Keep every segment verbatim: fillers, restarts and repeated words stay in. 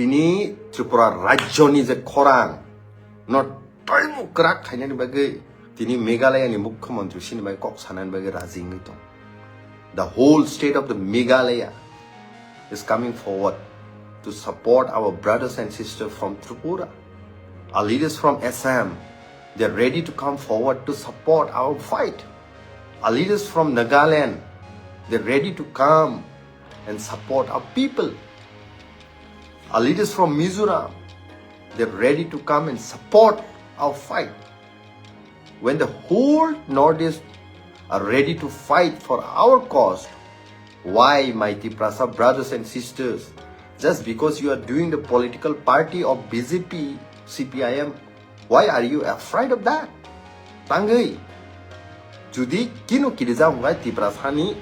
Tini Tripura rajyoni je khorang no toibo kwrak khainani bagwi tini Meghalaya ni mukhyamantri sini bai kok sanani bagwi raji wngwi tong. The whole state of the Meghalaya is coming forward to support our brothers and sisters from Tripura. Our leaders from Assam, they're ready to come forward to support our fight. Our leaders from Nagaland, they're ready to come and support our people. Our leaders from Mizoram, they're ready to come and support our fight. When the whole Northeast are ready to fight for our cause, why, my Tiprasa brothers and sisters, just because you are doing the political party of B J P, C P I M, why are you afraid of that? Tangwi, judi kino kirija hwngai Tiprasani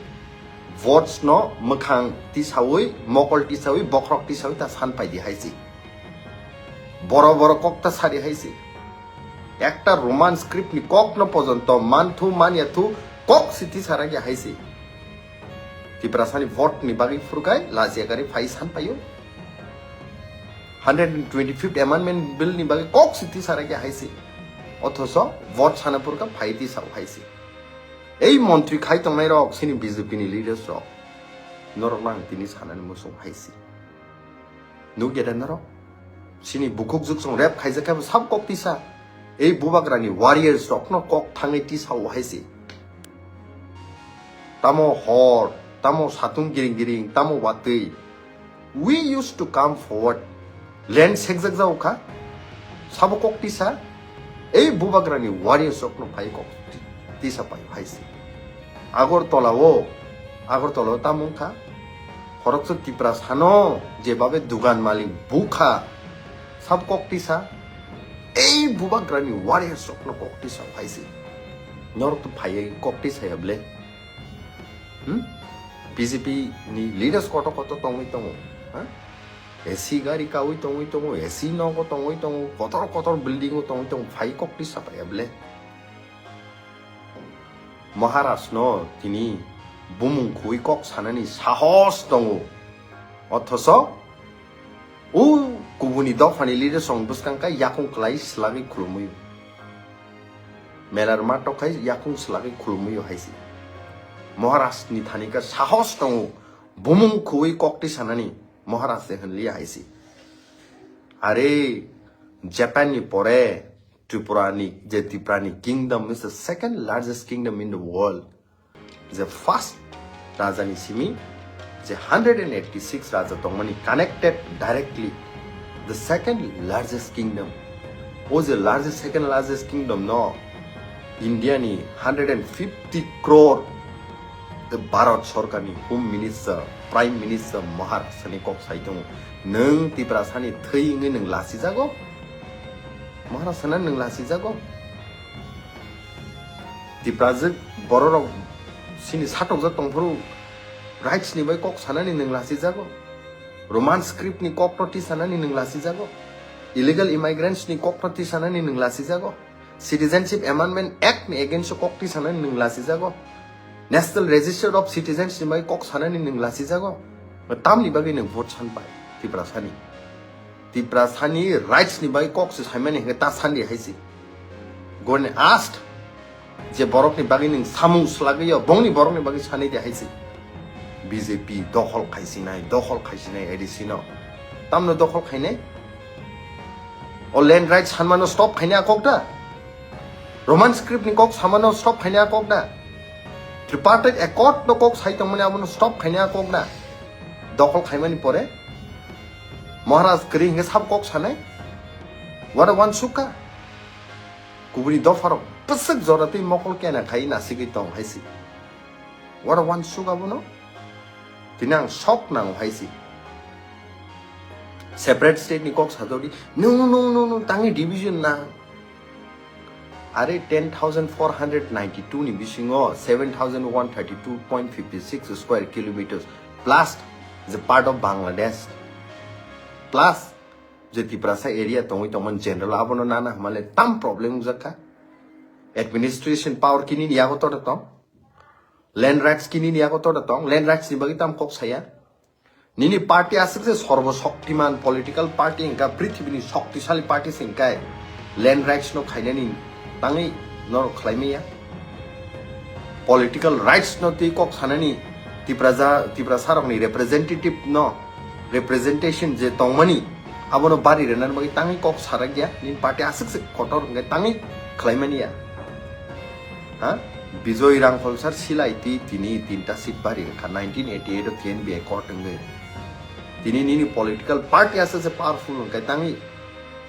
votes no mwkhang tisawi, mokol tisawi, bokhorok tisawi ta san paidi hai se. Boro boro kok ta sadi hai se. Ekta Roman script ni kok no pojonto manthu manya thu kok si tisa ragi hai se. Tiprasani vote ni bagwi phurkai lajiakari phai san paio. Hundred and twenty-fifth Amendment Bill ni bagwi kok si tisa ragi hai se. Othoso vote sana phurka phai tisa hai se. Ei montri khai tongnai rok sini B J P ni leaders rok. Norok nang tini sanani musung hai se. Nukya da norok? Sini bukhuk juksong rep khaijak khe bo sab kok tisa. Ei bubagrani warriors rokno kok thangwi tisao hai se. Tamo hor, tamo satung giring giring, tamo watwi. We used to come forward. Land sekjak jao kha. Sabo kok tisa. Ei bubagrani warriors rokno phai kok tisa pai hai se. Agartala o, Agartala o tamo wngkha? Khoroksa Tiprasano jebabe dugan malik bukha, sab kok tisa, ei bubagrani warriors rokno kok tisa hai se. Norok to phaiwi kok tisa ya ble? Hmm? B J P ni leaders koto koto tongwi tongo, ha? A C gari kawi tongwi tongo, A C nogo tongwi tongo, kotor kotor building o tongwi tongo, phai kok tisa ya ble? Maharaj no tini bumung khwi kok sanani sahos tongo. Othoso o kubuni dophani leaders rok bwskang khe yakung kwlai swlagwi khulumwi. Melar ma tokhai yakung swlagwi khulumwi hai se. Maharaj ni thani khe sahos tongo bumung khwi kok twi sanani Maharaj se hwnliya hai se. Are Japan ni pore Tripura ni, je Tripura ni kingdom is the second largest kingdom in the world. Je first raja ni simi je hundred and eighty-six raja tongmani connected directly the second largest kingdom. O je largest, second largest kingdom no India ni hundred and fifty crore the Bharat Sarkar ni Home Minister, Prime Minister Maharashtra ni kok sai tongo. Nwng Tiprasa ni thwi wngwi nwng lasijago? Maharashtra na nwng lasijago? Tiprajwk bororok sini satokjak tongphuru rights ni bai kok sanani nwng lasijago? Roman script ni kok no tisanani nwng lasijago? Illegal immigrants ni kok no tisanani nwng lasijago? Citizenship Amendment Act ni against o kok tisanani nwng lasijago? National Register of Citizens ni bai kok sanani nwng lasijago? Tamni bagwi nwng vote san pai Tiprasani? Tiprasani rights ni bai kok se saimani hwnkhe ta sandi hai se. Goni asked je borokni bagwi nwng samung swlagwi yo, bongni borokni bagwi sanai de hai se. B J P dokhol khaisinai, dokhol khaisinai A D C no. Tamno dokhol khainai? O land rights sanmano stop khainai a kok da? Roman script ni kok samano stop khainai a kok da? Tripartite Accord no kok sai tongmani abono stop khainai a kok da? Dokhol khaimani pore Maharaj kwrwi hwnkhe sab kok sanai? What a wansukha. Kubuni dopharok bwswk jora twi mokol kena khai nasigwi tong hai se. What a wansuk abono. Tini ang sok nango hai se. Separate state ni kok sajodi. No, no, no, no, tangni division na. Are ten thousand four hundred ninety-two ni bisingo seven thousand one thirty-two point fifty-six square kilometers plus the part of Bangladesh plus je Tiprasa area tongwi tongmani general abono nana hwnmale tam problem wngjakha. Administration power kinini yago toda tong? Land rights kinini yago toda tong? Land rights ni bagwi tam kok saya? Nini party aswk se sorbo shoktiman political party hwnkha, prithibini shoktisali party se hwnkhe land rights no khainani tangwi norok khlai manya. Political rights no twi kok sanani Tiprasa, Tiprasa rokni representative no representation je tongmani abono bari rwnani bagwi tangwi kok sarakya, nini party aswk se kotor hwnkhe tangwi khlai manya. Ha? Bijoy Rangkholsar silai twi tini tinta seat bari rwkha nineteen eighty-eight o T N B accord wngwi. Tini nini political party aswk se powerful hwnkhe tangwi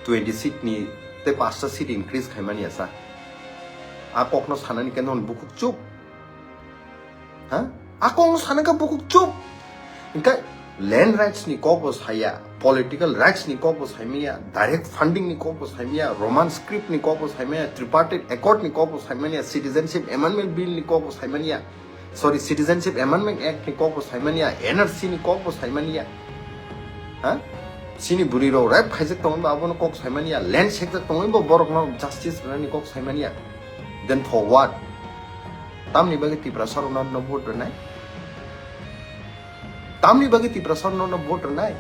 twenty seat ni tei pasta seat increase khaimani asa. A kokno sanani khe non bukhuk chup. Ha? A kokno sanani khe bukhuk chup. Hwnkhe land rights ni kok bo saya, political rights ni kok bo saimanya, direct funding ni kok bo saimanya, Roman script ni kok bo saimanya, tripartite accord ni kok bo saimanya, citizenship amendment bill ni kok bo saimanya, sorry, citizenship amendment act ni kok bo saimanya, N R C ni kok bo saimanya. Ha? Chini bwrwi rok rape khaijak tongwi bo abono kok saimanya, land sekjak tongwi bo borok no justice rwnani kok saimanya. Then for what? Tamni bagwi Tiprasa rok no vote rwnai? Tamni bagwi Tiprasa rok no vote rwnai?